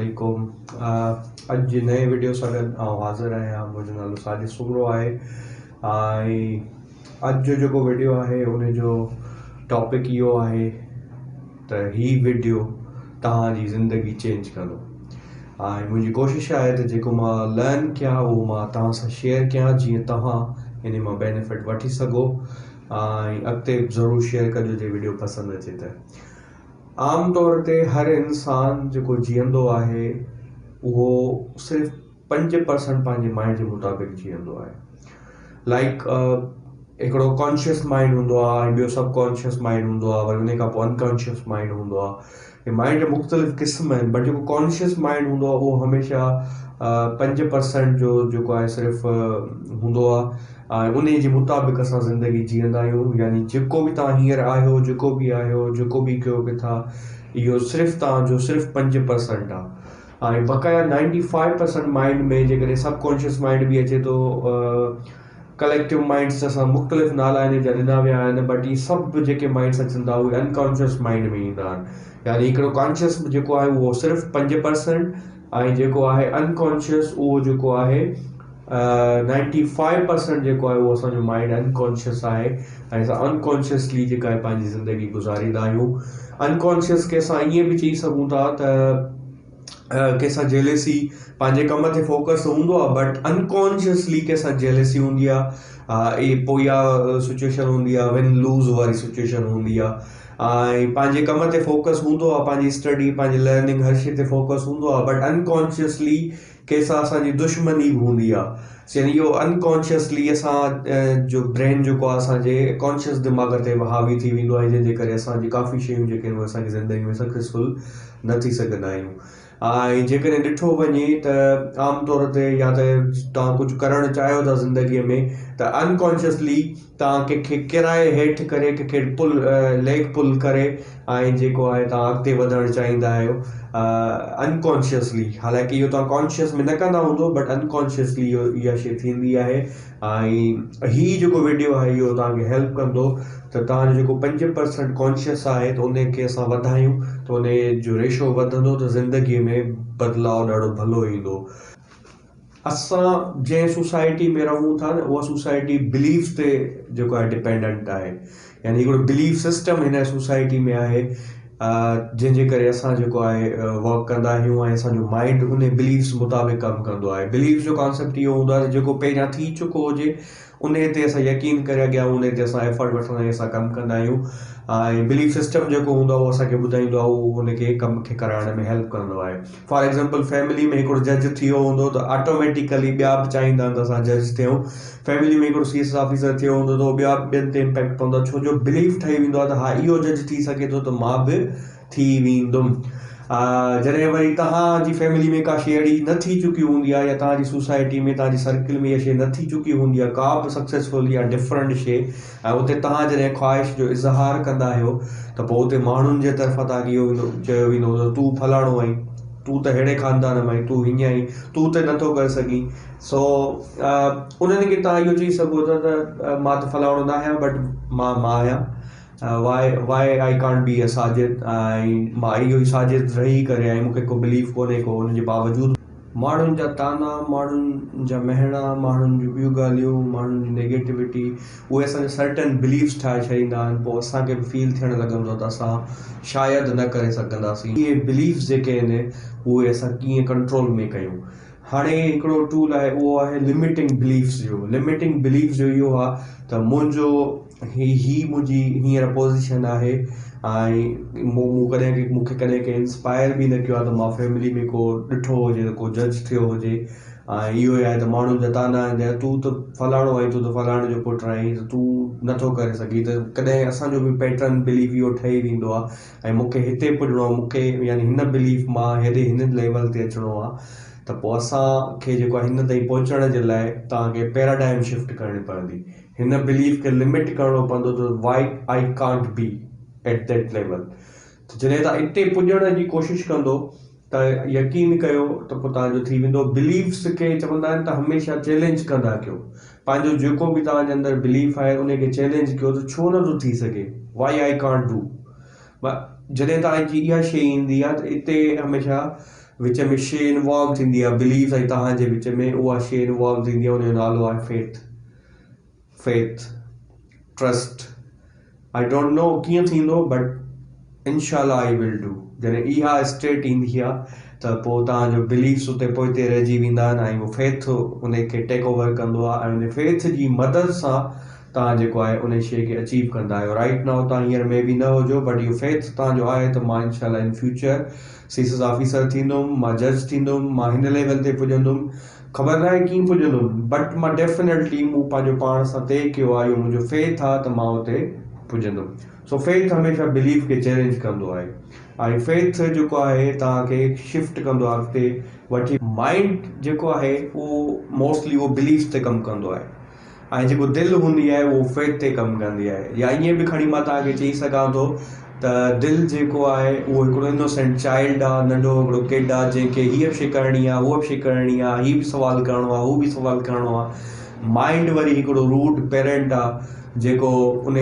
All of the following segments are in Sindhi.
عليڪم. اڄ جي نئين وڊيو سان گڏ آئون حاضر آهيان. منهنجو نالو ساجد سومرو آهي ۽ اڄ جو جيڪو وڊيو آهي ان جو ٽاپڪ اهو آهي ته هي وڊيو توهان جي زندگي چينج ڪندو ۽ منهنجي ڪوشش آهي ته جيڪو مان لرن ڪيان اهو مان توهان سان شيئر ڪيان جيئن توهان ان مان بينيفٽ وٺي سگهو ۽ اڳتي ضرور شيئر ڪجو جي وڊيو پسند اچي ته. عام طور تي هر انسان جيڪو جيئندو آهي اهو صرف 5% پنهنجي مائنڊ جي مطابق جيئندو آهي. لائڪ هڪڙو ڪانشس مائنڊ هوندو آهي ۽ ٻيو سب ڪانشس مائنڊ هوندو آهي وري ان کان پوء انڪانشس مائنڊ هوندو آهي. هي مائنڊ جا مختلف قسم آهن بٽ جيڪو ڪانشس مائنڊ هوندو آهي اهو هميشه 5% جو جيڪو آهي صرف هوندو آهي ۽ انهي جي مطابق اسان زندگي جيئندا آهيون يعني جيڪو به توهان هينئر آهيو جيڪو به آهيو جيڪو به ڪيو پئي ٿا اهو صرف توهان جو صرف 5% آهي ۽ بقايا 95% مائنڊ ۾ جيڪڏهن سب ڪانشس مائنڊ به اچي ٿو ڪليڪٽو مائنڊس اسان مختلف نالا ان جا ڏنا ويا آهن بٽ اهي سڀ جيڪي مائنڊس اچن ٿا اهي انڪانشس مائنڊ ۾ ايندا آهن يعني هڪڙو ڪانشس جيڪو آهي اهو صرف 5% ۽ جيڪو آهي انڪانشس اهو جيڪو آهي 95% جيڪو آهي اهو اسان جو مائنڊ انڪانشس آهي ۽ اسان انڪانشسلي جيڪا آهي پنهنجي زندگي گذاريندا آهيون. انڪانشس کي اسان ائين به چئي سگهون ٿا ته ڪنهن سان جيلسي پنهنجي ڪم تي فوڪس هوندو آهي بٽ انڪانشسلي ڪنهن سان جيلسي هوندي آهي ۽ پوء اها سچويشن هوندي آهي ون لوز واري سچويشن هوندي آهي ۽ پنهنجي ڪم تي فوڪس هوندو آهي پنهنجي اسٽڊي پنهنجي لرننگ هر شي تي فوڪس هوندو آهي بٽ انڪانشسلي ڪنهن سان اسان جي دشمني به هوندي آ يعني اهو انڪانشسلي اسان جو برين جيڪو آ اسان جي ڪانشس دماغ تي به حاوي ٿي ويندو آهي جنهن جي ڪري اسان جي ڪافي شيون جيڪي آهن اهي اسان جي زندگي ۾ سڪسيسفل نه ٿي سگهندا آهيون ۽ جيڪڏهن ڏٺو وڃي ته عام طور تي يا ته توهان ڪجهه ڪرڻ چاهيو ٿا زندگي ۾ ته انڪانشسلي توهان ڪنهن کي ڪيرائي هيٺ ڪري ڪنهن کي پل ليگ پل ڪري ۽ جيڪو آهي توهان اڳتي وڌڻ چاهيندا آهيو انڪانشسلي حالانڪه اهو توهان ڪانشس ۾ نه ڪندا هوندو بٽ انڪانشسلي اهو اها شي ٿيندي آهي ۽ هي جيڪو ويڊيو آهي اهو توهان کي هيلپ ڪندو ته توهان جو جيڪو 5% ڪانشس آهي ته ان کي اسان وڌايون ته ان جو ريشو وڌندو ته زندگي ۾ بدلاء ڏاڍو ڀلو ايندو. اسان جنهن سوسائٽي ۾ رهون ٿا نه اها سوسائٽي بليف تي جيڪو آهي ڊپينڊنٽ آهي يعني هڪڙو بليف سسٽم هن سوسائٽي ۾ آهي جنهن جي ڪري اسان جيڪو آهي ورڪ ڪندا آهيون ۽ اسانجو مائنڊ ان بليفس مطابق ڪم ڪندو آهي. بليفس جو ڪانسيپٽ اهو هوندو آهي ته جيڪو پهريان ٿي چڪو هجي انهي تي اسان يقين ڪري اڳيان انهي تي اسان ايفرٽ وٺندا آهيون اسان ڪم ڪندا آهيون ۽ بليف سسٽم جيڪو هوندو آهي اهو اسان کي ٻڌائيندو آهي اهو ان کي ڪم کي ڪرائڻ ۾ هيلپ ڪندو آهي. فار ايگزامپل فيملي ۾ هڪڙو جج ٿي ويو هوندو ته آٽوميٽيڪلي ٻيا به چاهيندا آهن ته اسان جج ٿيون. فيملي ۾ هڪڙو سي ايس ايس آفيسر ٿيو هوندو ته ٻيا به ٻين تي امپيڪٽ پوندو آهي ڇو جو بليف ٺهي ويندو آهي ته ها اهو جج ٿي سگهي ٿو ته مان به ٿي ويندم. جڏهن وري توهان جي فيملي ۾ ڪا شي اهڙي نه ٿي چڪي هوندي آهي يا توهان جي سوسائٽي ۾ توهان جي سرڪل ۾ اها شي نه ٿي چڪي هوندي آهي ڪا به سڪسيسفل يا ڊفرنٽ شي ۽ اتي توهان جڏهن خواهش جو اظهار ڪندا آهيو ته پوء اتي ماڻهن جي طرفان توهان کي اهو ويندو چيو ويندو ته تون فلاڻو آهين تون ته ههڙي خاندان مان آهين تون هيئن آهين تون ته نٿو ڪري سگهين سو انهن کي توهان اهو چئي سگهو ٿا ته مان ته فلاڻو نه آهيان بٽ مان مان آهيان why why I can't be a Sajid ۽ مان اهو ئي ساجد رهي ڪري ۽ مون کي ڪو بليف ڪونهي ڪو ان جي باوجود. ماڻهن جا طعنا، ماڻهن جا مهڻا، ماڻهن جون ٻيون ڳالهيون، ماڻهن جي نيگيٽوٽي اهي اسان جا سرٽن بليفس ٺاهي ڇڏيندا آهن پوء اسان کي به فيل ٿيڻ لڳندو آهي ته اسان شايد نه ڪري سگهنداسين. اهي بليفس جيڪي آهن اهي اسان ڪيئن ڪنٽرول ۾ ڪيون. هاڻي هڪڙو ٽول آهي اهو آهي لميٽنگ بليفس جو. لميٽنگ بليفس جو اهو آهي ته منهنجو هي هي منهنجي هينئر پوزيشن آهي ۽ مون مون ڪڏهن ڪنهن مون کي ڪڏهن ڪنهن انسپائر به نه ڪيو آهي ته مان فيملي ۾ ڪو ڏٺو هجي ته ڪو جج ٿيو هجي ۽ اهو ئي آهي ته ماڻهن جا طعنا آهن ته تون ته فلاڻو آهين تون ته فلاڻي جو پٽ آهين ته تون نٿو ڪري سگهين ته ڪڏهن اسان جو به پيٽرن بليف اهو ٺهي ويندو آهي ۽ مون کي هتي پڄڻو آهي مون کي يعني هن بليف مان هيڏي هن ليول تي اچڻو آهي ته پوء اسان کي جيڪو آهي هن تائين پهچڻ جي لاء توهان کي پيراڊائم شفٽ ڪرڻي پوندي. هن بليف کي لمٽ ڪرڻو پوندو ته why I can't be at that level ته جڏهن توهان اتي پڄڻ جي ڪوشش ڪندو ته يقين ڪيو ته پوء توهان جو ٿي ويندو. بليفس کي چوندا آهن ته هميشه چئلينج ڪندا ڪيو پنهنجو جيڪو به توهان جي اندر بليف آهي ان کي چئلينج ڪيو ته ڇو نٿو ٿي سگهي وائي I can't do جڏهن توهان جي اها شيء ايندي آهي ته اتي هميشه وچ ۾ شي انوالو ٿيندي آهي بليف ۽ توهان جي وچ ۾ اها شي انوالو ٿيندي آهي ان جو نالو آهي faith. Faith, trust, I don't know ڪيئن ٿيندو بٽ انشاء الله I will do جڏهن اها اسٽيٽ ايندي آهي ته پوء توهان جو بليفس اتي پوئتي رهجي ويندا آهن ۽ اهو فيٿ ان کي ٽيڪ اوور ڪندو آهي ۽ ان فيٿ جي مدد سان توهان جيڪو آهي ان شيء کي اچيو ڪندا آهيو. رائٽ now توهان هينئر مي بي نه هجو بٽ اهو فيٿ توهان جو آهي ته مان انشاء الله in future C S S officer ٿيندم، مان جج ٿيندم، مان هن ليول تي پڄندم، خبر ناهي ڪيئن پڄندم بٽ مان ڊيفينيٽلي مون پنهنجو پاڻ سان طئي ڪيو آهي اهو منهنجو فيٿ آهي ته مان اتي پڄندم. سو فيٿ هميشه بليف کي چئلينج ڪندو آهي ۽ فيٿ جيڪو آهي توهان کي شفٽ ڪندو آهي اڳتي وٺي. مائنڊ جيڪو آهي اهو موسٽلي اهو بليف تي ڪم ڪندو آهي ۽ جيڪو دل هوندي آهي اهو فيٿ تي ڪم ڪندي آهي يا ائين به کڻي مان توهان کي چئي سگهان ٿو ته دل جيڪو آهي اهو هڪڙو انوسينٽ چائلڊ آهي ننڍو هڪڙو ڪڊ آهي جنهن کي هيء به شيء ڪرڻي آهي هوء به شيء ڪرڻي آهي هي به سوال ڪرڻو آهي هو به سوال ڪرڻو آهي مائنڊ وري هڪڙو روڊ پيرنٽ آهي جيڪو ان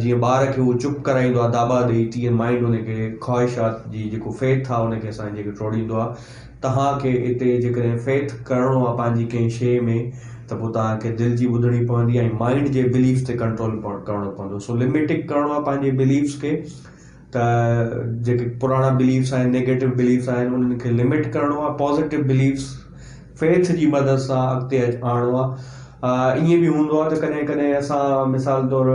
جيئن ٻار کي هو چپ ڪرائيندو آهي داٻا ڏئي تيئن مائنڊ ان کي خواهشات جي جيڪو فيٿ آهي ان کي اسان جي کي ٽوڙيندو آهي توهان کي اتي جيڪڏهن فيٿ ڪرڻو آهي پنهنجي ڪنهن شيء ۾ ته پوء توهان کي دل جي ٻڌڻي پوندي ۽ مائنڊ جي بليفس تي ڪنٽرول ڪرڻو پوندو. سو لمٽ ڪرڻو آهي پنهنجي بليفس کي ته جيڪي پراڻا بليفس آهن نيگيٽو بليفس آهن انهن کي لمٽ ڪرڻو آهي پازيٽو بليفس فيٿ جي مدد سان اڳتي آڻڻو آهي. ائين به هوندو آهي ته ڪڏهن ڪڏهن اسان مثال طور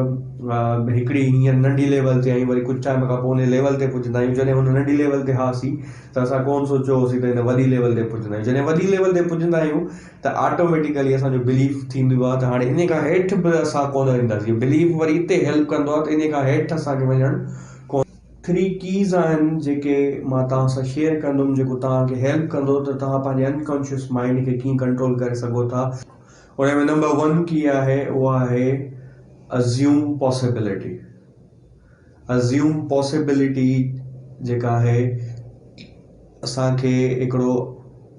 هڪڙي هينئر ننڍي ليول تي آهيون وري ڪجهه ٽائيم کان پوء ان ليول تي پڄندا آهيون جڏهن ان ننڍي ليول تي هئاسين ته اسان ڪونه سوچيو هوسين ته هن وڏي ليول تي پڄندا آهيون جڏهن وڏي ليول تي پڄندا آهيون ته آٽوميٽيڪلي اسان جو بليف ٿيندو آهي ته هاڻي ان کان هيٺ به اسان ڪونه وينداسين بليف وري اتي هيلپ ڪندو آهي ته ان کان هيٺ اسان کي وڃڻ ڪونه. ٿري ڪيز آهن جيڪي مان توهان سان شيئر ڪندم جيڪو توهان کي هيلپ ڪندو ته توهان پنهنجي انڪانشس مائنڊ کي ڪيئن ڪنٽرول ڪري سگهو ٿا. ان ۾ نمبر ون ڪي آهي اها آهي ازيوم پاسيبلٽي. ازيوم پاسيبلٽي جيڪا آهي اسان کي هڪڙو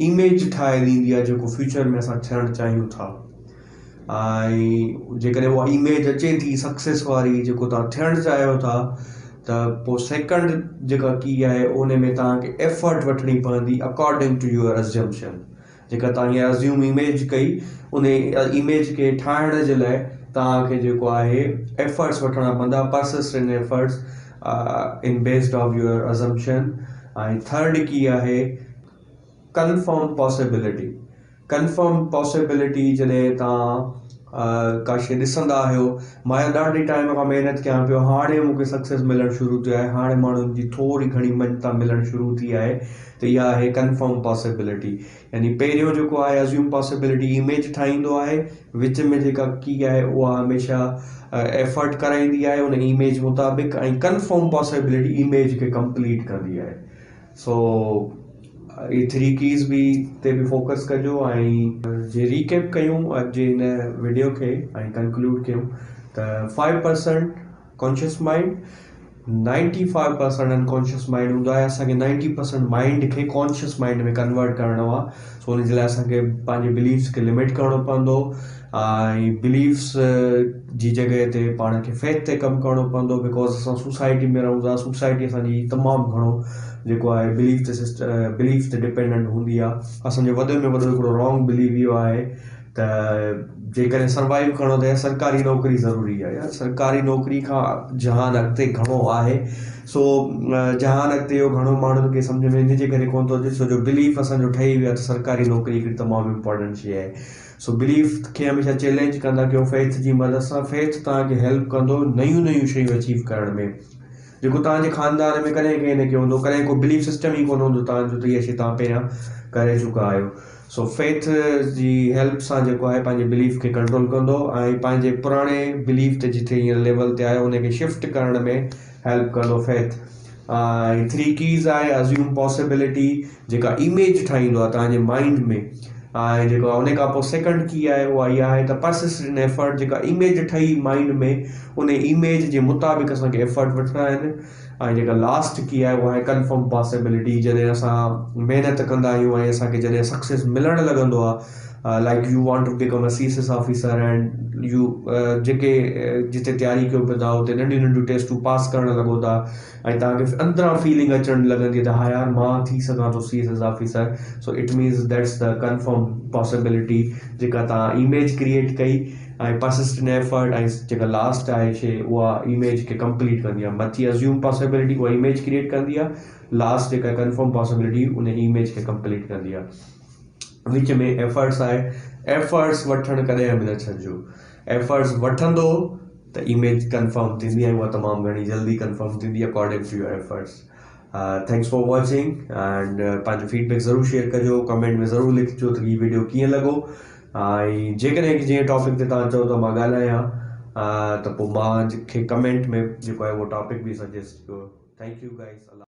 اميج ٺاهي ڏيندي آهي جيڪو فيوچر ۾ اسان ٿيڻ چاهيون ٿا ۽ جيڪڏهن اها اميج اچي ٿي سڪسيس واري جيڪو توهان ٿيڻ چاهيو ٿا ته پوء سيڪنڊ جيڪا ڪي آهي ان ۾ توهان کي ايفرٽ وٺڻي پوندي اڪارڊنگ ٽو your ازمپشن. جيڪا توهان هينئر ازيوم اميج ڪئي ان اميج کي ٺاهڻ جي لاء توهان کي جيڪو آهي ايفرٽس وٺڻا پوندا persist in efforts in based of your assumption ۽ third key آهي ڪنفرم پاسيبلٽي ڪنفرم پاسيبلٽي جڏهن توهان ڪا شي ڏسندا آهيو مان ڏاڍي ٽائيم کان محنت ڪيان پيو هاڻي مون کي سڪسيس ملڻ شروع ٿيو آهي هاڻي ماڻهن جي ٿوري گهڻي مڃتا ملڻ شروع ٿي آهي ته اها آهي ڪنفرم پاسيبلٽي يعني پهريون جيڪو آهي ازيوم پاسيبلٽي اميج ٺاهيندو آهي وچ ۾ جيڪا ڪي آهي اها هميشه ايفرٽ ڪرائيندي آهي ان اميج مطابق ۽ ڪنفرم پاسيبلٽي اميج کي ڪمپليٽ ڪندي آهي سو اهي ٿري ڪيز به تي به فوڪس ڪجو ۽ جي ريڪيپ ڪيون اڄ جي هن وڊيو کي ۽ ڪنڪلوڊ ڪيون ته 5% conscious mind 95% unconscious mind هوندو آهي اسان کي 90% مائنڊ کي ڪانشس مائنڊ ۾ ڪنورٽ ڪرڻو آهي سو ان جي لاء اسان کي پنهنجي بليفس کي لمٽ ڪرڻو پوندو ۽ بليفس جي جڳهه تي پاڻ کي فيٿ تي ڪم ڪرڻو پوندو because اسان سوسائٽي ۾ رهون ٿا سوسائٽي اسان جي تمام گهڻو جيڪو آهي بليف تي سسٽ بليف تي ڊپينڊنٽ هوندي آهي اسان جو وڏي ۾ وڏو هڪڙو رانگ بليف اهو آهي ته جيڪڏهن سروائيو ڪرڻو اٿئي سرڪاري نوڪري ضروري آهي يار سرڪاري نوڪري کان جهان اڳتي گهڻو آهي سو جهان اڳتي اهو گهڻو ماڻهن کي سمجهه ۾ ان جي ڪري ڪونه ٿو اچي ڇو جو بليف اسانجو ٺهي ويو آهي ته سرڪاري نوڪري هڪڙي تمام امپارٽنٽ شيء آهي سو بليف کي هميشه چئلينج ڪندا ڪيو فيٿ جي مدد سان فيٿ توهان کي هيلپ ڪندو نيون نيون شيون اچيو ڪرڻ ۾ جيڪو توهان جي خاندان ۾ ڪڏهن ڪنهن نه ڪيو هوندو ڪڏهن ڪو بليف سسٽم ئي ڪونه هوندو توهان جو ته اها شيء توهان پهريان ڪري چڪا آهيو سو فيٿ جي هيلپ سان جيڪو آهي پنهنجي بليف کي ڪنٽرول ڪندو ۽ پنهنجي پراڻي بليف تي جتي هينئر ليول تي آهي ان کي شفٽ ڪرڻ ۾ هيلپ ڪندو فيٿ ۽ ٿري ڪيز آهي ازيوم پاسيبلٽي جيڪا اميج ٺاهيندو آهي توهان جي مائنڊ ۾ ۽ جيڪو ان کان پوء سيڪنڊ ڪي آهي اها اها آهي ته پرسسٽ ان ايفرٽ جيڪا اميج ٺهي مائنڊ ۾ ان اميج جي مطابق اسان کي ايفرٽ وٺڻا آهن ۽ جيڪا لاسٽ ڪي آهي اها آهي ڪنفرم پاسيبلٽي جڏهن اسان محنت ڪندا آهيون ۽ اسان کي جڏهن سڪسيس ملڻ لڳندو آهي Like you want to become a C S S officer and you جيڪي جتي تياري ڪيو پيا ٿا اتي ننڍيون ننڍيون ٽيسٽون پاس ڪرڻ لڳو ٿا ۽ توهان کي اندران فيلنگ اچڻ لڳندي ته ها يار مان ٿي سگهان ٿو C S S officer so it means that's the confirm possibility جيڪا توهان اميج ڪريئيٽ ڪئي ۽ پرسسٽنٽ ايفرٽ ۽ جيڪا لاسٽ آهي شي اها اميج کي ڪمپليٽ ڪندي آهي. مٿي ازيوم پاسيبلٽي اها اميج ڪريئيٽ ڪندي آهي، لاسٽ جيڪا ڪنفرم پاسيبلٽي ان اميج کي ڪمپليٽ ڪندي آهي. وچ ۾ ايفرٽس آهي، ايفرٽس وٺڻ ڪڏهن به نه ڇڏجو. ايفرٽس وٺندو ته اميج ڪنفرم ٿيندي ۽ اها تمام گهڻي جلدي ڪنفرم ٿيندي according to your efforts. Thanks for watching and پنهنجو فيڊ بيڪ ضرور شيئر ڪجو، ڪمينٽ ۾ ضرور لکجو ته هي ويڊيو ڪيئن لڳو ۽ جيڪڏهن جنهن ٽاپڪ تي توهان چئو ته مان ڳالهايان ته پوء مان کي ڪمينٽ ۾ جيڪو آهي اهو ٽاپڪ به سجيسٽ ڪيو. Thank you guys. Allah.